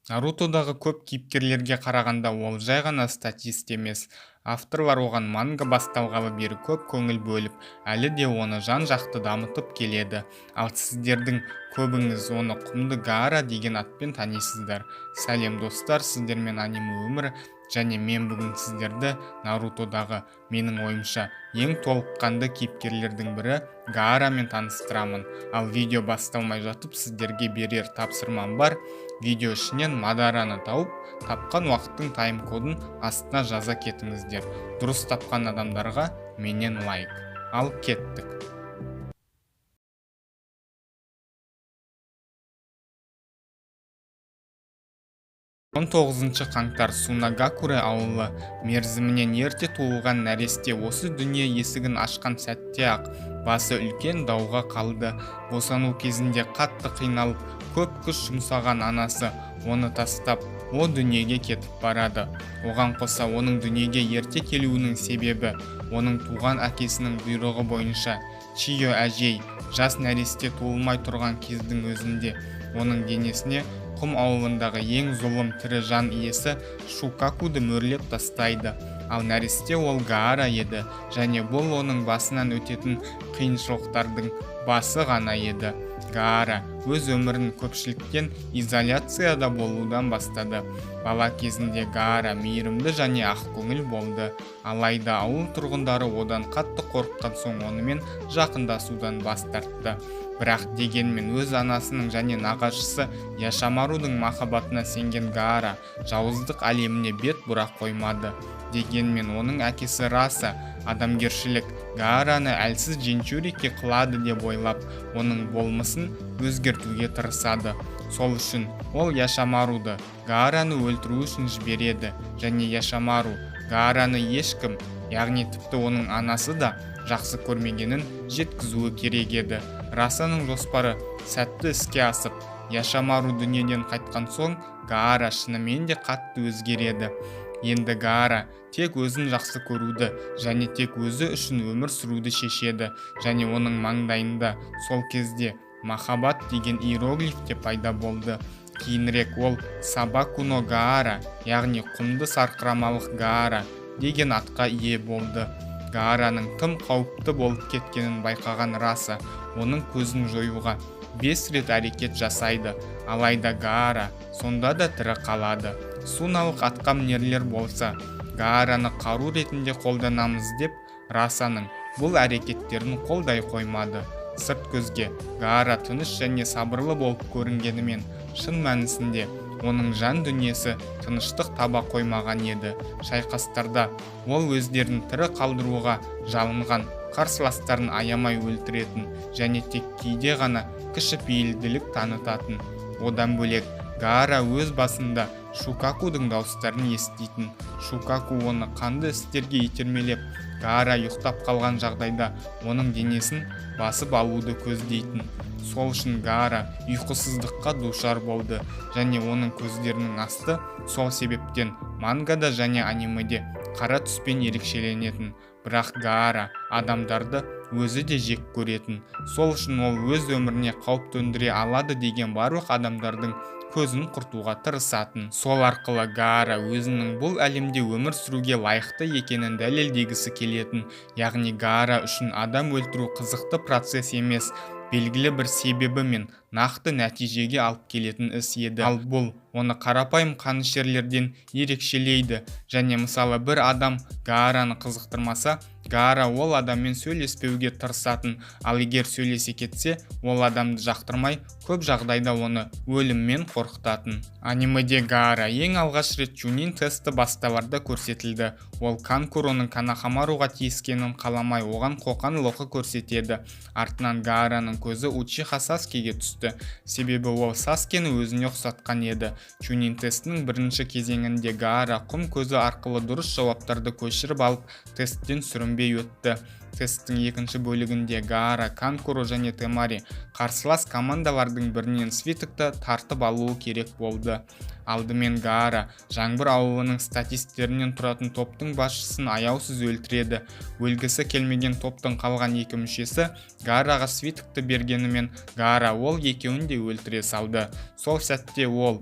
Нарутодағы көп кейіпкерлерге қарағанда ол жай ғана статист емес. Авторлар оған манга басталғалы бері көп көңіл бөліп, әлі де оны жан-жақты дамытып келеді. Ал сіздердің көбіңіз оны құмды Гаара деген атпен танисыздар. Сәлем, достар, сіздермен Аниме Өмір және мен бүгін сіздерді Нарутодағы, менің ойымша, ең толыққанды кейіпкерлердің бірі Гаарамен таныстырамын. Ал видео басталмай жатып сіздерге берер тапсырмам бар: видео ішінен Мадараны тауып, тапқан уақыттың тайм кодын астына жаза кетіңіздер. Дұрыс тапқан адамдарға менен лайк. Ал кеттік. 19 қаңтар, Сунагакуре ауылы. Мерзімінен ерте туылған нәресте осы дүние есігін ашқан сәтте-ақ басы үлкен дауға қалды. Босану кезінде қатты қиналып, көп күш жұмсаған анасы оны тастап, о дүниеге кетіп барады. Оған қоса оның дүниеге ерте келуінің себебі оның туған әкесінің бұйрығы бойынша Чио әжей жас нәресте туылмай тұрған кездің өзінде оның денесіне құм ауылындағы ең зұлым тірі жан иесі Шукакуды мөрлеп тастайды. Ал нәресте ол Гаара еді және бұл оның басынан өтетін қиыншылықтардың басы ғана еді. Гаара өз өмірін көпшіліктен изоляцияда болудан бастады. Бала кезінде Гаара мейірімді және ақкөңіл болды. Алайда ауыл тұрғындары одан қатты қорыққан соң онымен жақындасудан бас тартты. Бірақ дегенмен өз анасының және нағашысы Яшамарудың махаббатына сенген Гаара жауыздық әлеміне бет бұра қоймады. Дегенмен оның әкесі Раса адамгершілік Гаараны әлсіз джинчурики қылады деп ойлап, оның болмысын өзгертуге тырысады. Сол үшін ол Яшамаруды Гаараны өлтіру үшін жібереді және Яшамару Гаараны ешкім, яғни тіпті оның анасы да жақсы көрмегенін жеткізуі керек еді. Расаның жоспары сәтті іске асып, Яшамару дүниеден қайтқан соң Гаара шынымен де қатты өзгереді. Енді Гаара тек өзін жақсы көруді және тек өзі үшін өмір сүруді шешеді және оның маңдайында сол кезде махаббат деген иероглиф те пайда болды. Кейінірек ол Сабакуно Гаара, яғни құмды сарқырамалық Гаара деген атқа ие болды. Гаараның тым қауіпті болып кеткенін байқаған Раса оның көзін жоюға 5 рет әрекет жасайды. Алайда Гаара сонда да тірі қалады. Суналық атқамінерлер болса, Гаараны қару ретінде қолданамыз деп, Расаның бұл әрекеттерін қолдай қоймады. Сырт көзге Гаара тыныш және сабырлы болып көрінгенімен, шын мәнісінде оның жан дүниесі тыныштық таба қоймаған еді. Шайқастарда ол өздерін тірі қалдыруға жалынған қарсыластарын аямай өлтіретін және тек кейде ғана кішіпейілділік танытатын. Одан бөлек Гаара өз басында Шукакудың дауыстарын еститін. Шукаку оны қанды істерге итермелеп, Гаара ұйықтап қалған жағдайда оның денесін басып алуды көздейтін. Сол үшін Гаара ұйқысыздыққа душар болды және оның көздерінің асты сол себептен мангада және анимеде қара түспен ерекшеленетін. Бірақ Гаара адамдарды өзі де жек көретін. Сол үшін ол өз өміріне қауіп төндіре алады деген барлық адамдардың көзін құртуға тырысатын. Сол арқылы Гаара өзінің бұл әлемде өмір сүруге лайықты екенін дәлелдегісі келетін. Яғни Гаара үшін адам өлтіру қызықты процесс емес, белгілі бір себебі мен нақты нәтижеге алып келетін іс еді. Ал бұл оны қарапайым қанішерлерден ерекшелейді. Және мысалы бір адам Гаараны қызықтырмаса, Гаара ол адаммен сөйлеспеуге тырысатын, ал егер сөйлесе кетсе, ол адамды жақтырмай, көп жағдайда оны өліммен қорқытатын. Анимеде Гаара ең алғаш рет Чунин тесті басталарда көрсетілді. Ол Канкуроның Конохамаруға тиіскенін қаламай, оған қоқан-лоқы көрсетеді. Артынан Гаараның көзі Учиха Саскеге түсті, себебі ол Саскені өзіне ұқсатқан еді. Чунин тестінің бірінші кезеңінде Гаара құм көзі арқылы дұрыс жауаптарды көшіріп алып, тесттен сүрінбей өтті. Тесттің екінші бөлігінде Гаара, Канкуро және Темари қарсылас командалардың бірінен свитокты тартып алуы керек болды. Алдымен Гаара Жаңбыр ауылының статистерінен тұратын топтың басшысын аяусыз өлтіреді. Өлгісі келмеген топтың қалған екі мүшесі Гаараға свитокты бергенімен, Гаара ол екеуін де өлтіре салды. Сол сәтте ол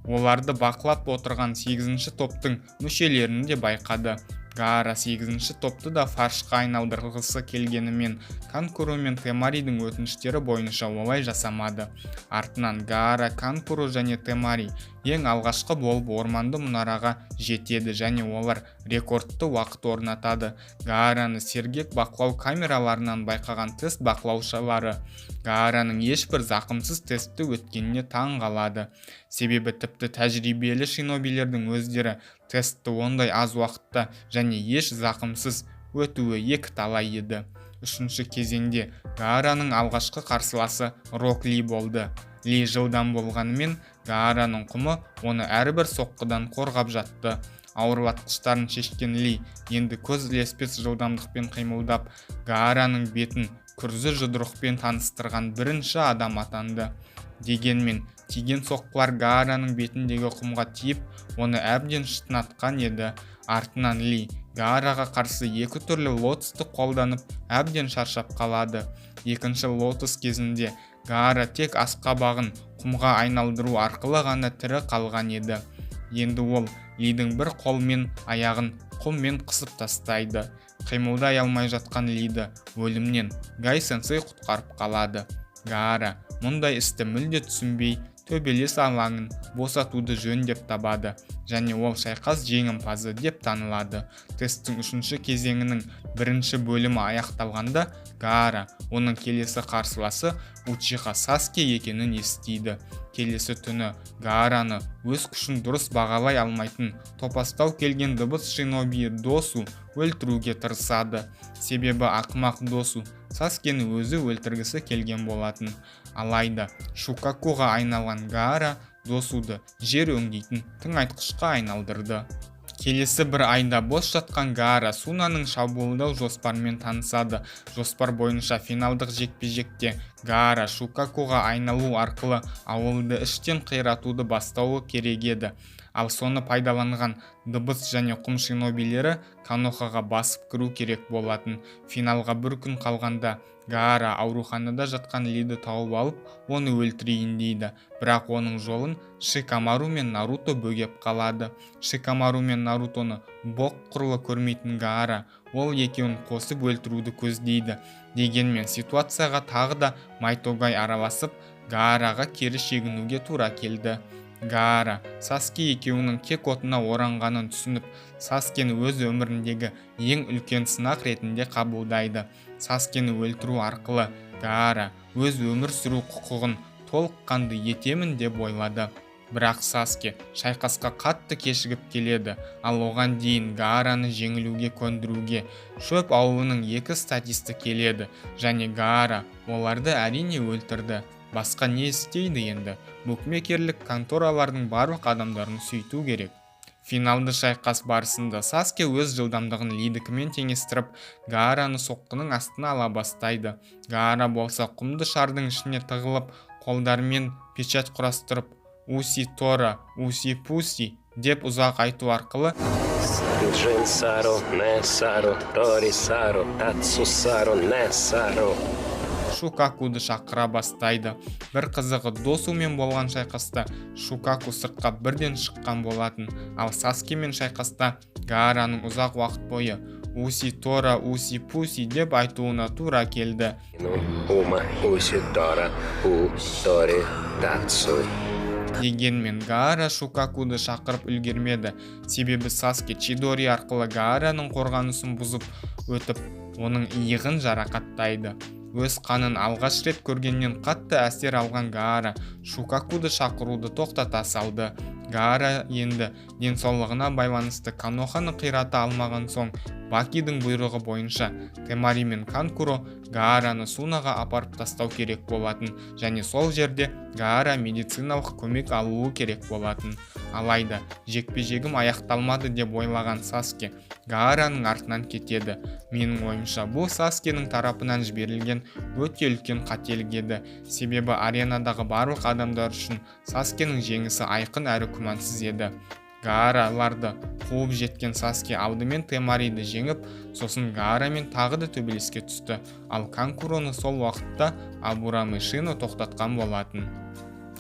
Оларды бақылап отырған сегізінші топтың мүшелерін де байқады. Гаара сегізінші топты да фаршқа айналдырғысы келгенімен, Канкуро мен Темаридің өтініштері бойынша олай жасамады. Артынан Гаара, Канкуро және Темари ең алғашқы болып орманды мұнараға жетеді және олар рекордты уақыт орнатады. Гаараны сергек бақылау камераларынан байқаған тест бақылаушылары Гаараның ешбір зақымсыз тестті өткеніне таң қалады. Себебі тіпті тәжірибелі шинобилердің өздері тестті ондай аз уақытта және еш зақымсыз өтуі екіталай еді. Үшінші кезеңде Гаараның алғашқы қарсыласы Рок Ли болды. Ли жылдам болғанымен, Гаараның құмы оны әрбір соққыдан қорғап жатты. Ауырлатқыштарын шешкен Ли енді көз ілеспес жылдамдықпен қимылдап, Гаараның бетін күрзі жұдырықпен таныстырған бірінші адам атанды. Дегенмен тиген соққылар Гаараның бетіндегі құмға тиіп, оны әбден шытынатқан еді. Артынан Ли Гаараға қарсы екі түрлі лотосты қолданып, әбден шаршап қалады. Екінші лотос кезінде Гаара тек асқабағын құмға айналдыру арқылы ғана тірі қалған еді. Енді ол Лидің бір қолымен аяғын құммен қысып тастайды. Қимылдай алмай жатқан Лиді өлімнен Гай сенсей құтқарып қалады. Гаара мұндай істі мүлде түсінбей, төбелес алаңын босатуды жөн деп табады және ол шайқас жеңімпазы деп танылады. Тесттің үшінші кезеңінің бірінші бөлімі аяқталғанда, Гаара оның келесі қарсыласы Учиха Саске екенін естиді. Келесі түні Гаараны өз күшін дұрыс бағалай алмайтын топастау келген дыбыс шиноби Досу өлтіруге тырысады. Себебі ақымақ Досу Саскені өзі өлтіргісі келген болатын. Алайда Шукакуға айналған Гаара Досуды жер өңдейтін тыңайтқышқа айналдырды. Келесі бір айда бос жатқан Гаара Сунаның шабуылдау жоспарымен танысады. Жоспар бойынша финалдық жекпе-жекте Гаара Шукакуға айналу арқылы ауылды іштен қиратуды бастауы керек еді. Ал соны пайдаланған дыбыс және құм шинобилері Конохаға басып кіру керек болатын. Финалға бір күн қалғанда Гаара ауруханада жатқан Лиді тауып алып, оны өлтірейін дейді. Бірақ оның жолын Шикамару мен Наруто бөгеп қалады. Шикамару мен Нарутоны боқ құрлы көрмейтін Гаара ол екеуін қосып өлтіруді көздейді. Дегенмен ситуацияға тағы да Майтогай араласып, Гаараға кері шегінуге тура келді. Гаара Саске екеуінің кек отына оранғанын түсініп, Саскені өз өміріндегі ең үлкен сынақ ретінде қабылдайды. Саскені өлтіру арқылы Гаара өз өмір сүру құқығын толыққанды етемін деп ойлады. Бірақ Саске шайқасқа қатты кешігіп келеді. Ал оған дейін Гаараны жеңілуге көндіруге шөп ауылының екі статисті келеді және Гаара оларды, әрине, өлтірді. Басқа не істейді енді? Букмекерлік конторалардың барлық адамдарын сөйту керек. Финалды шайқас барысында Саске өз жылдамдығын Лидікімен теңестіріп, Гаараны соққының астына ала бастайды. Гаара болса құмды шардың ішіне тығылып, қолдарымен печать құрастырып, «Уси Тора, Уси Пуси» деп ұзақ айту арқылы Джин Сару, Не Сару, Тори Сару, Татсу Сару, Не Сару. Шукакуды шақыра бастайды. Бір қызығы, Досумен болған шайқаста Шукаку сыртқа бірден шыққан болатын. Ал Саскемен шайқаста Гаараның ұзақ уақыт бойы «Уси Тора, Уси Пуси» деп айтуына тура келді. Ну, Ума, Уси, Тора, У, Тори, Татсу. Дегенмен Гаара Шукакуды шақырып үлгермеді. Себебі Саске Чидори арқылы Гаараның қорғанысын бұзып өтіп, оның иығын жарақаттайды. Өз қанын алғаш рет көргеннен қатты әсер алған Гаара Шукакуды шақыруды тоқтата салды. Гаара енді денсаулығына байланысты Коноханы қирата алмаған соң, Бакидің бұйрығы бойынша Темари мен Канкуро Гаараны Сунаға апарып тастау керек болатын және сол жерде Гаара медициналық көмек алуы керек болатын. Алайда жекпе-жегім аяқталмады деп ойлаған Саске Гаараның артынан кетеді. Менің ойымша, бұл Саскенің тарапынан жіберілген өте үлкен қателік еді. Себебі аренадағы барлық адамдар үшін Саскенің жеңісі айқын әрі күмәнсіз еді. Гаараларды қуып жеткен Саске алдымен Темариді жеңіп, сосын Гаарамен тағы да төбелеске түсті. Ал Канкуроны сол уақытта Абураме Шино тоқтатқан болатын.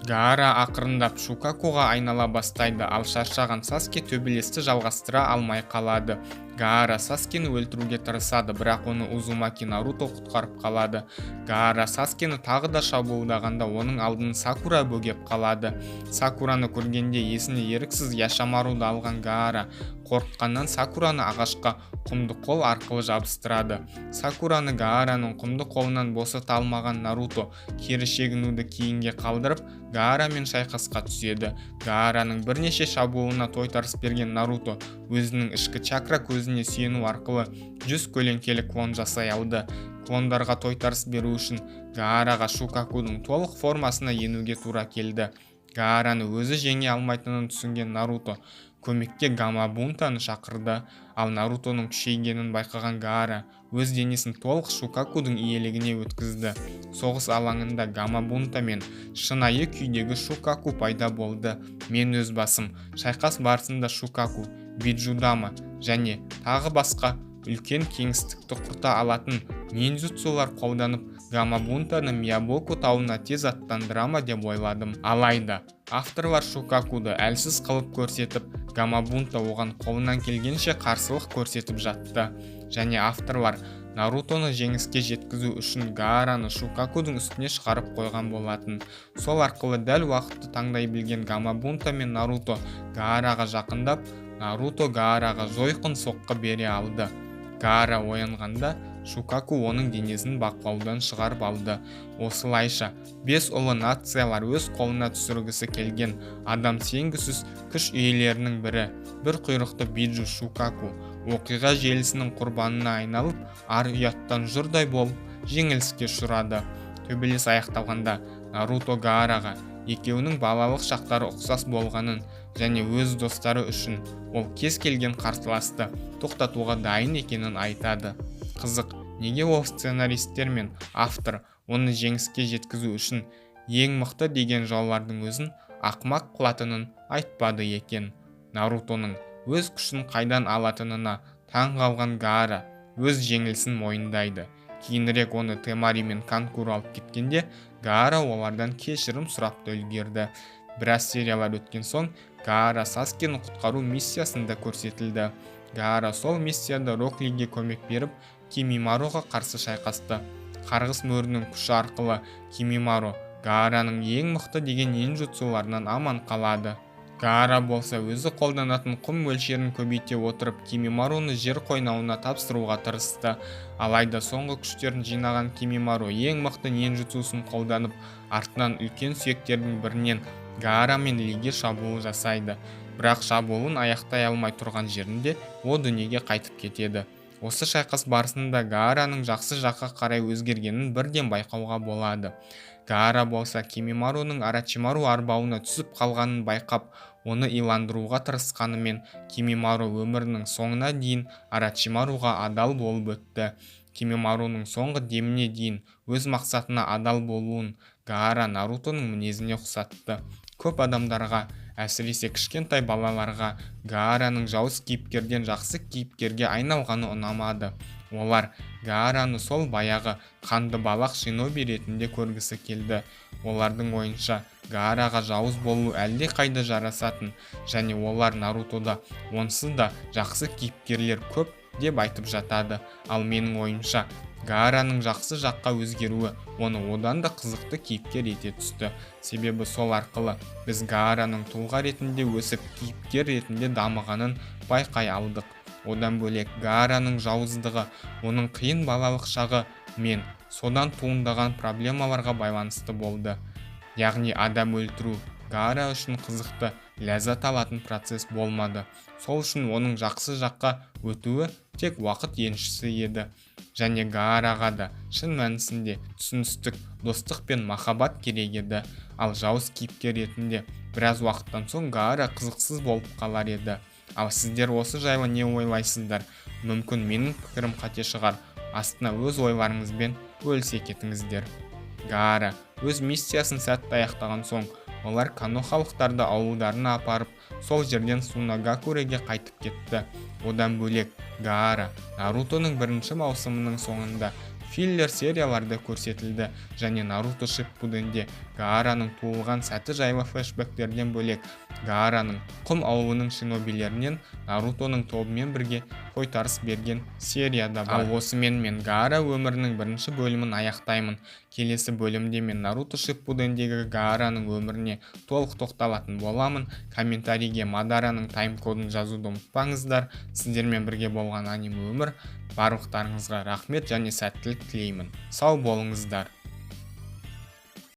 Гаара ақырындап Шукакуға айнала бастайды, ал шаршаған Саске төбелесті жалғастыра алмай қалады. Гаара Саскені өлтіруге тырысады, бірақ оны Узумаки Наруто құтқарып қалады. Гаара Саскені тағы да шабуылдағанда, оның алдын Сакура бөгеп қалады. Сакураны көргенде есіне еріксіз Яшамаруды алған Гаара қорыққаннан Сакураны ағашқа құмды қол арқылы жабыстырады. Сакураны Гаараның құмды қолынан босата алмаған Наруто кері шегінуді кейінге қалдырып, Гаарамен шайқасқа түседі. Гаараның бірнеше шабуылына тойтарыс берген Наруто өзінің ішкі чакра көзіне сүйену арқылы 100 көлеңкелі клон жасай алды. Клондарға тойтарыс беру үшін Гаараға Шукакудың толық формасына енуге тура келді. Гаараны өзі жеңе алмайтынын түсінген Наруто көмекке Гамабунтаны шақырды. Ал Нарутоның күшейгенін байқаған Гаара өз денесін толық Шукакудың иелігіне өткізді. Соғыс алаңында Гамабунта мен шынайы күйдегі Шукаку пайда болды. Мен өз басым шайқас барысында Шукаку, Биджудама және тағы басқа үлкен кеңістікті құрта алатын ниндзюцулар қолданып, Гамабунтаны Миябоку тауына тез аттандыра ма деп ойладым. Алайда авторлар Шукакуды әлсіз қылып көрсетіп, Гамабунта оған қолынан келгенше қарсылық көрсетіп жатты. Және авторлар Нарутоны жеңіске жеткізу үшін Гаараны Шукакудың үстіне шығарып қойған болатын. Сол арқылы дәл уақытты таңдай білген Гамабунта мен Наруто Гаараға жақындап, Наруто Гаараға жойқын соққы бере алды. Гаара оянғанда, Шукаку оның денесін бақылаудан шығарып алды. Осылайша, бес ұлы нациялар өз қолына түсіргісі келген адам сенгісіз күш иелерінің бірі, бір құйрықты биджу Шукаку, оқиға желісінің құрбанына айналып, ар ұяттан жұрдай болып жеңіліске ұшырады. Төбелес аяқталғанда Наруто Гаараға екеуінің балалық шақтары ұқсас болғанын және өз достары үшін ол кез келген қарсыласты тоқтатуға дайын екенін айтады. Қызық, неге ол сценаристер мен автор оны жеңіске жеткізу үшін ең мықты деген жаулардың өзін ақымақ қылатынын айтпады екен? Нарутоның өз күшін қайдан алатынына таң қалған Гаара өз жеңілісін мойындайды. Кейінірек оны Темари мен Канкуро алып кеткенде, Гаара олардан кешірім сұрап та үлгерді. Біраз сериялар өткен соң Гаара Саскені құтқару миссиясында көрсетілді. Гаара сол миссияда Рок Лиге көмек беріп, Кимимароға қарсы шайқасты. Қарғыс мөрінің күші арқылы Кимимаро Гаараның ең мықты деген ниндзюцуларынан аман қалады. Гаара болса өзі қолданатын құм мөлшерін көбейте отырып, Кимимароны жер қойнауына тапсыруға тырысты. Алайда соңғы күштерін жинаған Кимимаро ең мықты ниндзюцусын қолданып, артынан үлкен сүйектердің бірінен Гаара мен Лиге шабуыл жасайды. Бірақ шабуылын аяқтай алмай тұрған жерінде о дүниеге қайтып кетеді. Осы шайқас барысында Гаараның жақсы жаққа қарай өзгергенін бірден байқауға болады. Гаара болса Кимимароның Орочимару арбауына түсіп қалғанын байқап, оны иландыруға тырысқанымен, Кимимаро өмірінің соңына дейін Орочимаруға адал болып өтті. Кимимароның соңғы деміне дейін өз мақсатына адал болуын Гаара Нарутоның мінезіне ұқсатты. Көп адамдарға, әсіресе кішкентай балаларға, Гаараның жауыз кейіпкерден жақсы кейіпкерге айналғаны ұнамады. Олар Гаараны сол баяғы қанды балақ шиноби ретінде көргісі келді. Олардың ойынша, Гаараға жауыз болу әлде қайда жарасатын және олар Нарутода онсыз да жақсы кейіпкерлер көп деп айтып жатады. Ал менің ойымша, Гаараның жақсы жаққа өзгеруі оны одан да қызықты кейіпкер ете түсті. Себебі сол арқылы біз Гаараның тұлға ретінде өсіп, кейіпкер ретінде дамығанын байқай алдық. Одан бөлек, Гаараның жауыздығы оның қиын балалық шағы мен содан туындаған проблемаларға байланысты болды. Яғни адам өлтіру Гаара үшін қызықты, ләззат алатын процесс болмады. Сол үшін оның жақсы жаққа өтуі тек уақыт еншісі еді. Және Гаараға да шын мәнісінде түсіністік, достық пен махаббат керек еді. Ал жауыз кейіпкер ретінде біраз уақыттан соң Гаара қызықсыз болып қалар еді. Ал сіздер осы жайлы не ойлайсыздар? Мүмкін, менің пікірім қате шығар. Астына өз ойларыңызбен бөлісе кетіңіздер. Гаара өз миссиясын сәтті аяқтаған соң, олар канохалықтарды ауылдарына апарып, сол жерден Сунагакуреге қайтып кетті. Одан бөлек, Гаара Нарутоның бірінші маусымының соңында Филлер серияларда көрсетілді және Наруто Шиппуденде Гаараның туылған сәті жайлы флешбектерден бөлек, Гаараның құм ауылының шинобилерінен Нарутоның тобымен бірге тойтарыс берген серияда бар. Ал осымен мен Гаара өмірінің бірінші бөлімін аяқтаймын. Келесі бөлімде мен Наруто Шиппудендегі Гаараның өміріне толық тоқталатын боламын. Комментарийге Мадараның тайм-кодын жазуды ұмытпаңыздар. Сіздермен бірге болған Аниме Өмір. Барлықтарыңызға рахмет және сәттілік тілеймін. Сау болыңыздар.